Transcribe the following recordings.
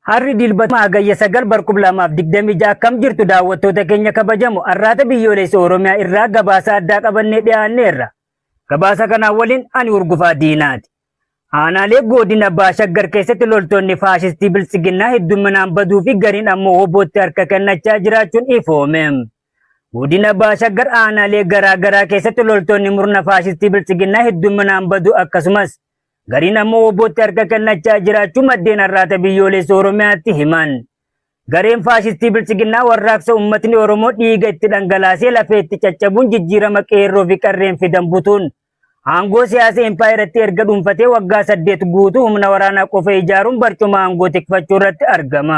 Harri Dilbata Hagayya 9 bar 2026. Akkam jirtu daawwattoota keenya kabajamu? Arraata Biyyoolessa Oromiyaa irraa gabaasa addaa qabannee dhiyaanneerra. Gabaasa kanaan waliin ani Urgufaa Diinaati. Aanaalee godina Baha Shaggar keessatti loltoonni faashistii Biltsiginnaa heddumminaan baduu fi gariin ammoo WBOtti harka kennachaa jiraachuun ifoome. Godina Baha Shaggar aanaalee garaa garaa keessatti loltoonni murna faashistii Biltsiginnaa heddumminaan baduu, akkasumas gariin ammoo WBOtti harka kennachaa jiraachuu maddeen Arraata Biyyoolessa Oromiyaatti himan. Gareen faashistii Biltsiginnaa warraaqsa uummatni Oromoo dhiiga itti dhangalaasee lafee itti caccabuun jijjiirama qeerroo fi qarreen fidan butuun aangoo siyaasa impaayeratti erga dhuunfatee waggaa 8 guutuu humna waraanaa qofa ijaaruun barcuma aangoo tikfachuu irratti argama.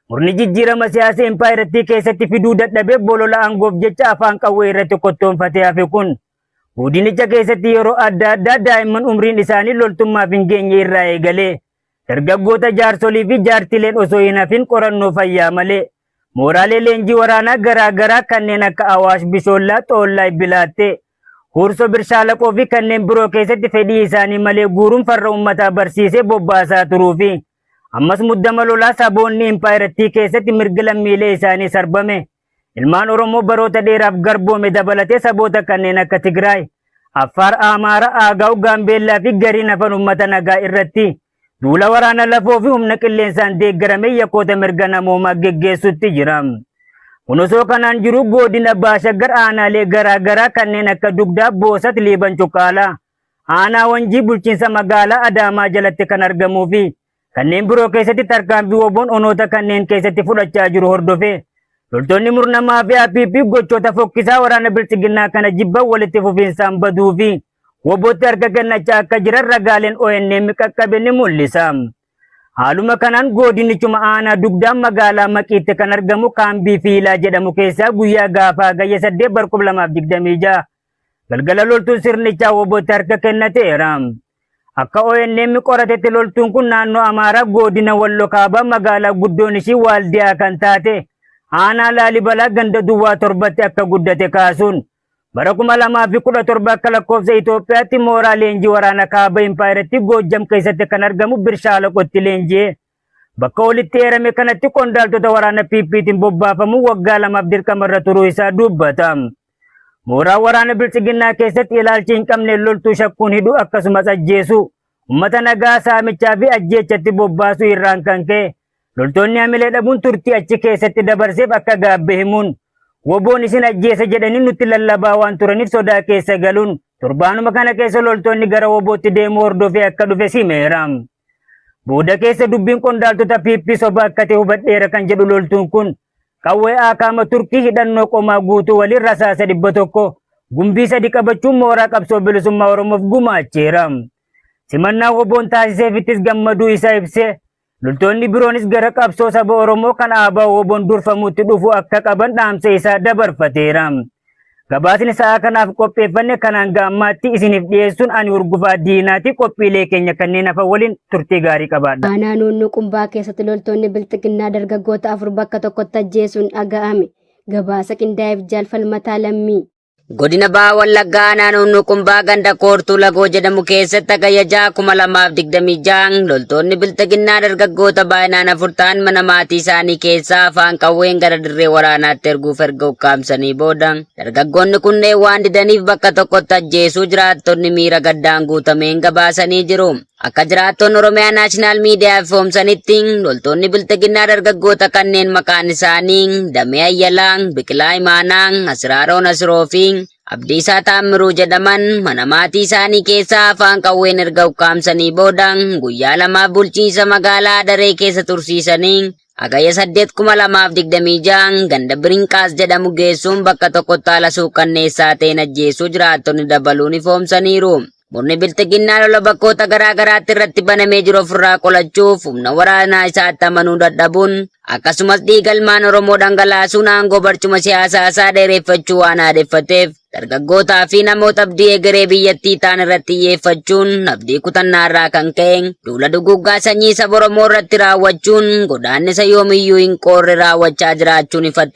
Murni jijjiirama siyaasa impaayeratti keessatti fiduu dadhabee bolola aangoof jecha afaan qawwee irratti kottoonfatee hafe kun godinicha keessatti yeroo adda addaa daa'imman umriin isaanii loltummaaf hin geenye irraa eegalee dargaggoota, jaarsolii fi jaartileen osoo hin hafin qorannoo fayyaa malee mooraalee leenjii waraanaa garaa garaa kanneen akka Awaash Bishoollaa, Xoollaay Bilaattee, Huursoo Birshaalaqoo fi kanneen biroo keessatti fedhii isaanii malee guuruun farra uummataa barsiisee bobbaasaa turuu fi ammas muddama lolaa saboonni impaayerattii keessatti mirga lammiilee isaanii sarbame, ilmaan Oromoo baroota dheeraaf garboome dabalatee saboota kanneen akka Tigraay, Affaar, Amaara, Aagaaw, Gaambeellaa fi gariin hafan uummata nagaa irratti duula waraana lafoo fi humna qilleensaan deeggarame yakkoota mirga namoomaa geggeessutti jira. Kun osoo kanaan jiru, godina Baha Shaggar aanaalee garaa garaa kanneen akka Dugdaa, Boosat, Liiban Cuqqaalaa, aanaa Wanjii bulchiinsa magaalaa Adaamaa jalatti kan argamuu fi kanneen biroo keessatti tarkaanfii WBOn onoota kanneen keessatti fudhachaa jiru hordofee loltoonni murna maafiyaa PP gochoota fokkisaa waraana Biltsiginnaa kana jibban walitti fufiinsaan baduu fi WBOtti harka kennachaa akka jiran ragaaleen ONM qaqqabe ni mul'isa. Haaluma kanaan godinichuma aanaa Dugdaan magaalaa Maqiitti kan argamu kaambii Fiilaa jedhamu keessaa guyyaa gaafa Hagayya 8 bar 2026 galgala loltuun sirnichaa WBOtti harka kennateera. Akka ONM qoratetti, loltuun kun naannoo Amaaraa godina Wallo Kaabaa magaalaa guddoon ishii Waaldiyaa kan taate aanaa Laalibalaa ganda duwwaa 7tti akka guddate kaasuun, bara 2017 akka lakkoofsa Itoophiyaatti mooraa leenjii waraana kaaba impaayiratti Goojjam keessatti kan argamu Birshaalaqotti leenji'ee bakka olitti eerame kanatti qondaaltota waraana PPtiin bobbaafamuun waggaa 2f dirqamarra turuu isaa dubbata. Mooraa waraana Biltsiginnaa keessatti ilaalchi hin qabne loltuu shakkuun hidhuu, akkasumas ajjeesuu, uummata nagaa saamichaa fi ajjeechatti bobbaasuu irraan kan ka'e loltoonni hamilee dhabuun turtii achi keessatti dabarseef akka gaabbe himuun, WBOn isin ajjeesa jedhanii nutti lallabaa waan turaniif sodaa keessa galuun torbaanuma kana keessa loltoonni gara WBOtti deemuu hordofee akka dhufe simeera. Booda keessa dubbiin qondaaltota PP soba akka ta'e hubadheera kan jedhu loltuun kun, qawwee akaama Turkii hidhannoo qomaa guutuu waliin rasaasa 100 gumbii 3 qabachuun mooraa qabsoo bilisummaa Oromoof gumaacheera. Simannaa WBOn taasiseefittis gammaduu isaa ibsee, loltoonni biroonis gara qabsoo saba Oromoo kan ABO WBOn durfamutti dhufuu akka qaban dhaamsa isaa dabarfateera. Gabaasni sa'a kanaaf qopheeffanne kan hanga ammaatti isiniif dhiyeessuun ani Urgufaa Diinaati. Qophiilee keenya kanneen hafan waliin turtii gaarii qabaadha. Aanaa Nuunnuu Qumbaa keessatti loltoonni Bilxiginnaa dargaggoota afur bakka tokkotti ajjeesuun dhaga'ame. Gabaasa qindaa'eef Jaalfalmataa Lammii. Godina Baha Wallaggaa aanaa Nuunnuu Qumbaa ganda Koortuu Lagoo jedhamu keessatti Hagayya 6,2026 loltoonni Bilxiginnaa dargaggoota baay'inaan afur ta'an mana maatii isaanii keessaa afaan qawween gara dirree waraanaatti erguuf erga ukkaamsanii booda dargaggoonni kunneen waan didaniif bakka tokkotti ajjeesuu jiraattonni miira gaddaan guutameen gabaasanii jiru. Akka jiraattonni Oromiyaa Naashinaal Miidiyaa ifoomsanitti, loltoonni Bilxiginnaa dargaggoota kanneen maqaan isaanii Damee Ayyalaa, Biqilaa Imaanaa, Asiraaroo Nasiroo fi Abdiisaa Taammiruu jedhaman mana maatii isaanii keessaa afaan qawween erga ukkaamsanii booda guyyaa 2f bulchiinsa magaalaa Adaree keessa tursiisanii Hagayya 8,2026 ganda Birinqaas jedhamu geessuun bakka tokkotti haala suukanneessaa ta'een ajjeesuu jiraattonni dabaluun ifoomsaniiru. Murni Bilxiginnaa lola bakkoota garaa garaatti irratti banamee jiru ofirraa qolachuuf humna waraanaa isaatti amanuu dadhabuun, akkasumas dhiiga ilmaan Oromoo dhangalaasuun aangoo barcuma siyaasaa isaa dheereffachuu waan aadeffateef, dargaggootaa fi namoota abdii egeree biyyattii ta'an irratti xiyyeeffachuun abdii kutannaa irraa kan ka'e duula duguuggaa sanyii saba Oromoo irratti raawwachuun godaannisa yoomiyyuu hin qoorre raawwachaa jiraachuun ifatti.